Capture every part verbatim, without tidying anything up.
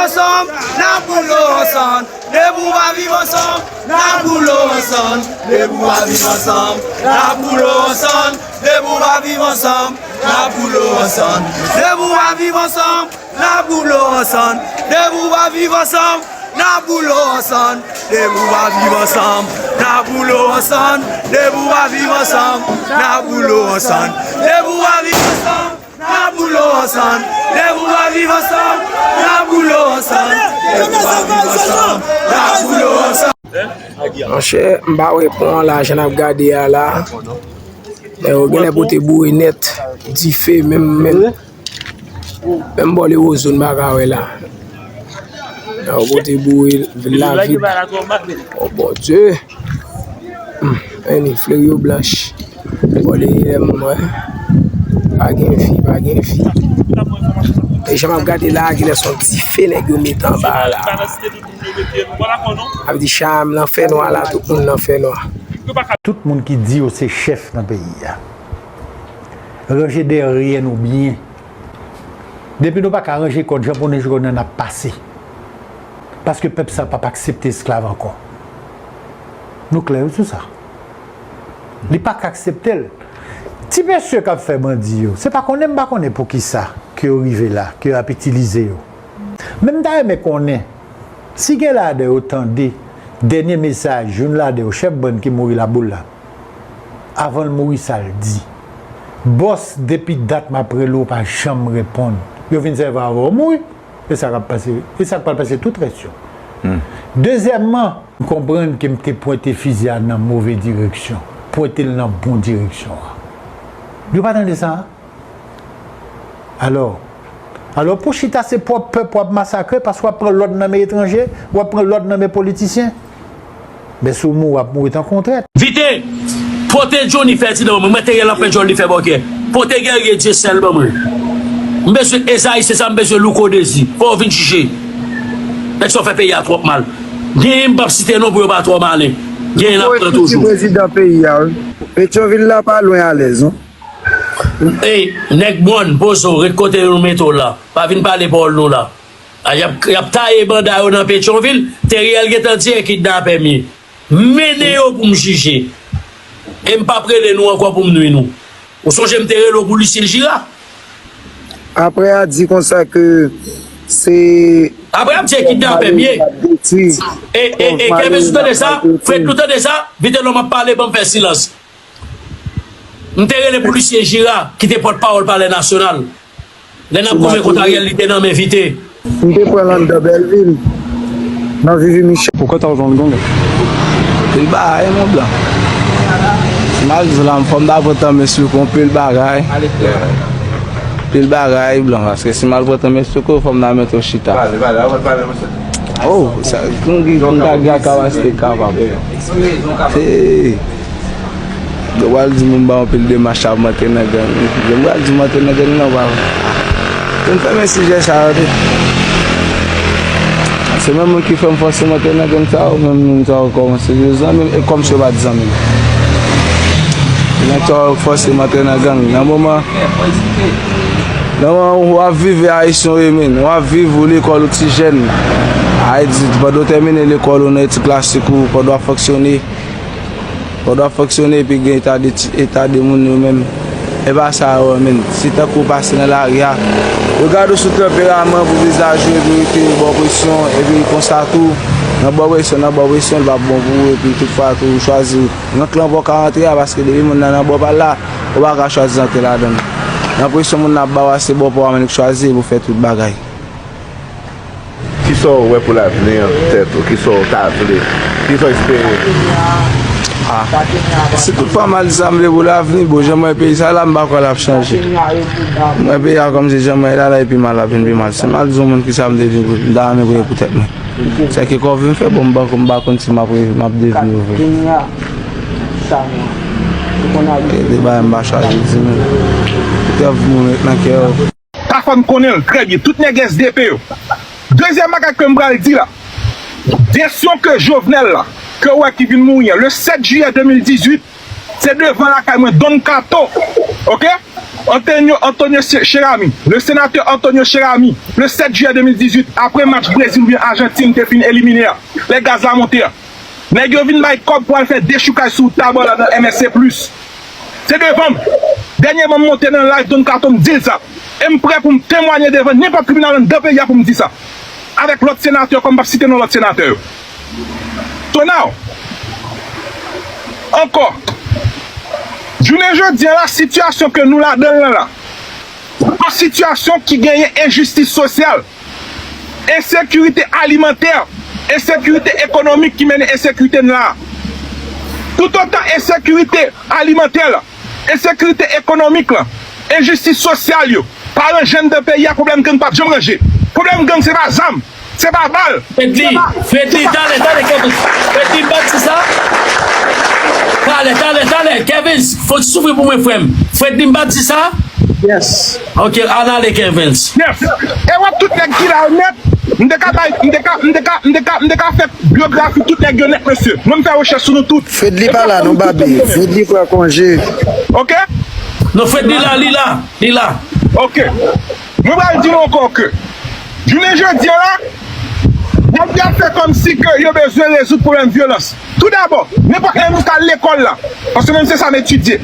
Ansanm, n ap boule ansanm. Depi w pa viv ansanm, n ap boule ansanm. Depi w pa viv ansanm, n ap boule ansanm. Depi w pa viv ansanm, n ap boule ansanm. Depi w pa viv ansanm, n ap boule ansanm. Depi w pa viv ansanm, n ap boule ansanm. Depi w pa viv ansanm, n ap boule ansanm. Depi w pa viv ansanm, n ap boule ansanm. Depi w pa viv ansanm, n ap boule ansanm. Depi w pa viv ansanm, n ap boule ansanm. Depi w pa viv ansanm, n ap boule ansanm. Monchè, m pa wè pon an la, jan n ap gade a la. Nèg yo genlè pote boure nèt, dife, menm, menm, menm bò Lewozòn m pa ka wè la. Nèg yo pote boure, vil la vid. Oh, Bondye. Hmm, men li, fleri yo blanch. Bò de lè m wè. Pa gen vi, pa gen vi. E jan m ap gade la, genlè se yon dife nèg yo mete anba a la. Sa vle di cham nan fènwa la, tout moun nan fènwa. Tout moun ki di yo se chèf nan peyi a, ranje dèyè nou byen. Depi nou pa ka ranje kò n, jan pou nou jwenn n ap pase. Paske pèp sa p ap aksepte esklav ankò. Nou klè sou sa. Li pa ka aksepte l. Ti mesye k ap fè bandi yo, se pa konnen m pa konnen poukisa ke yo rive la, ke y ap itilize yo. Men m ta renmen konnen si gen ladan yo tande dènye mesaj youn ladan yo, chèf bann ki mouri Laboul la, avan l mouri, sa l di: Bòs, depi dat m ap rele w, w pa janm reponn. Yo vin sèvi avè w mouri. E sa k ap pase, e sa k pral pase tout rès yo. Dezyèmman, m konprann ke m te pwente fizi a nan move direksyon, pwente l nan bon direksyon an. Yo pa tande sa? Alò, alò pou chita se pwòp pèp w ap masakre paske w ap pran lòd nan men etranje, w ap pran lòd nan men politisyen. Men si w mouri, w ap mouri tankou yon trèt. Vite! Pote Johnny Ferdinand ban mwen, mwen te gen l ap fè djòl li fè bòkè. Pote Guerrier Dieuseul ban mwen. M bezwen Ezayi, se sa m bezwen, Louko Dezi. Fò yo vin jije. Nèg sa yo fè peyi a twòp mal. Genyen m p ap site non pou yo pa twò malen. Genyen n ap pran toujou. Prezidan peyi a, wi. Petyonvil la pa lwen alèz, non. Ey, nèg mòn, poze w, ret kote nou mete w la. Pa vin pale pawòl nou la. A, y ap, y ap taye banda yo nan Petyonvil. Teriel gentan di e kidnapè m ye. Mennen yo pou m jije. E m p ap rele nou ankò pou m nwi nou. Ou sonje m te rele w pou Lucien Gira? Apre a di konsa ke se... Apre a di e kidnapè m ye. E, e, e, Kèbez, ou tande sa? Fred, ou tande sa? Vitelòm ap pale, ban m fè silans. M te rele pou Lucien Gira, ki te pòtpawòl Palè Nasyonal. Lè n ap goumen kont Ariel, li te nan men Vite. M te pran l anndan Bèlvil, nan Vivi Michel. Poukisa w ta w jwenn gang? Pil bagay, mon blan. Si m al di w la, fò m ta pran tanmen sou konpil bagay. Pil bagay, blan, paske si m al pran tanmen sou kou, fò m ta mete w chita. Pale, pale, avan pale, monchè. Oh, sa, kongi, kongi, kapasite kapab. Se, yo pral di moun ba yon pil demach ap antre nan gang. Yo pral di m antre nan gang, non, pa. Pou m fèmen sijè sa yo tou. Se menm moun ki fè m fòse m antre nan gang sa yo, menm moun sa yo kòmanse yo zanmi m, e kòmsi yo pa t zanmi m. Nèg sa yo fòse m antre nan gang. Nan moman, nan moman w ap viv, e ayisyen w ye, menn. W ap viv, ou lekòl, ou ti jèn. Ayiti, pandan w tèmine lekòl ou nan etid klasik ou, pandan w ap fonksyone, pandan w ap fonksyone, epi gen eta de ti, eta de moun yo menm. E pa sa yo, menn. Se tankou w pase nan lari a, yo gade w sou tanperaman, pou vizaj ou, epi w rete ba w presyon, epi konsa tou, nan ba w presyon, nan ba w presyon, li p ap bon pou ou, epi tout fwa tou, ou chwazi rank lan bò w ka rantre a, paske depi moun nan nan bò pa l la, ou pa ka chwazi antre ladan l. Nan presyon moun nan ap ba w a, se bò pa w a menm ki chwazi pou fè tout bagay. Kisa w wè pou lavni an tèt ou? Kisa w ta vle? Kisa w espere? Ah. Si tout fwa m al di sa m vle pou lavni, bon, jan m wè peyi sa la, m pa kwè l ap chanje. M wè peyi a kòmsi jan m wè l la, la, e pi mal, ap vin pi mal. Si m al di yon moun kisa m te vin pou, m ta renmen pou, pou tèt mwen. Sèke kòve m fè, bon, m pa, m pa konn si m ap, m ap devni ou vre. E de bagay m pa chwazi di menm. Kèv moun ret nan kè yo. Ta fè n konnen l trè byen, tout nèg S D P yo. Dezyèm bagay ke m pral di la, densyon ke Jovenel la, ke w wè ki vin mouri an, le sèt jiyè de mil dizuit, se devan lakay mwen, Don Kato, oke? Antonio, Antonio Che- Cheramy, le sénateur Antonio Cheramy, le sept juillet deux mille dix-huit, apre match Brezil oubyen Ajantin te fin elimine a, lè gaz la monte a. Nèg yo vin bay kòb pou al fè dechoukaj sou Taban la nan M S C plus. Se devan m. Dènyèman m monte nan live Don Kato m di l sa. E m prè pou m temwanye devan nenpòt tribinal anndan peyi a pou m di sa. Avèk lòt senatè ankò, m p ap site non lòt senatè yo. So now, ankò, jounen jodi a la, sitiyasyon ke nou ladan l lan la, yon sitiyasyon ki genyen enjistis sosyal, ensekirite alimantè, ensekirite ekonomik ki mennen ensekirite n la. Toutotan ensekirite alimantè la, ensekirite ekonomik la, enjistis sosyal yo pa ranje anndan peyi a, pwoblèm gang p ap janm ranje. Pwoblèm gang se pa zam, se pa bal, Fredly, se pa Fredly, talè, talè, Kevin. Fredly, m pa di sa. Talè, talè, talè, Kevin, fò w soufri pou mwen, frè m. Fredly, m pa di sa. Yes. Ok, ann ale, Kevin. Yes. E w ap tout nèg ki la yo nèt. M te ka bay, m te ka, m te ka, m te ka, m te ka fè byografi tout nèg yo nèt, mesye. Mwen, m fè rechèch sou nou tout. Fredly pa la, non, Babi. Fredly pran konje. Ok? Non, Fredly la, li la, li la. Ok. Mwen pral di nou ankò ke jounen jodi a la, nèg yo ap fè kòmsi ke yo bezwen rezoud pwoblèm vyolans. Toudabò, nenpòt lè nou t al lekòl la, paske mwen se sa m etidye.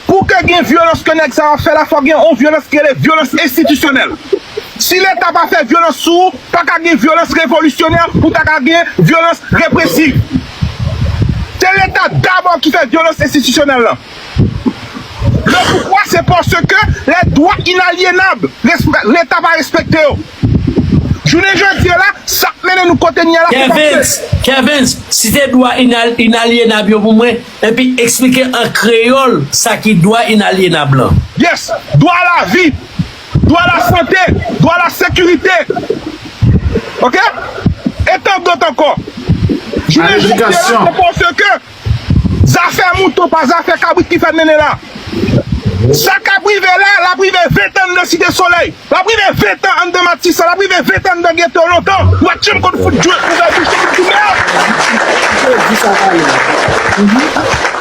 Pou ke gen vyolans ke nèg sa yo ap fè la, fò gen yon vyolans ki rele vyolans enstitisyonèl. Si Leta pa fè vyolans sou ou, pa ka gen vyolans revolisyonè, ou ta ka gen vyolans represiv. Se Leta dabò ki fè vyolans enstitisyonèl lan. Le poukwa, se paske lè dwa inalyenab, respè- Leta pa respekte yo. Jounen jodi a la, sa k mennen nou kote n ye a la, se paske Kevens, Kevens, site dwa inal- inalyenab yo pou mwen, epi eksplike an kreyòl sa ki dwa inalyenab lan. Yes, dwa a lavi, dwa a lasante, dwa a lasekirite. Ok? E tan dòt ankò. Jounen jodi a la, se paske zafè mouton pa zafè kabrit ki fè n mennen la. Sa k ap rive la, l ap rive ven tan anndan Site Solèy. L ap rive ven tan anndan Matisan, l ap rive ven tan anndan geto lontan. Ou pa t janm konn fout jwe ouvè bouch ou pou tounen an. Di sa pale.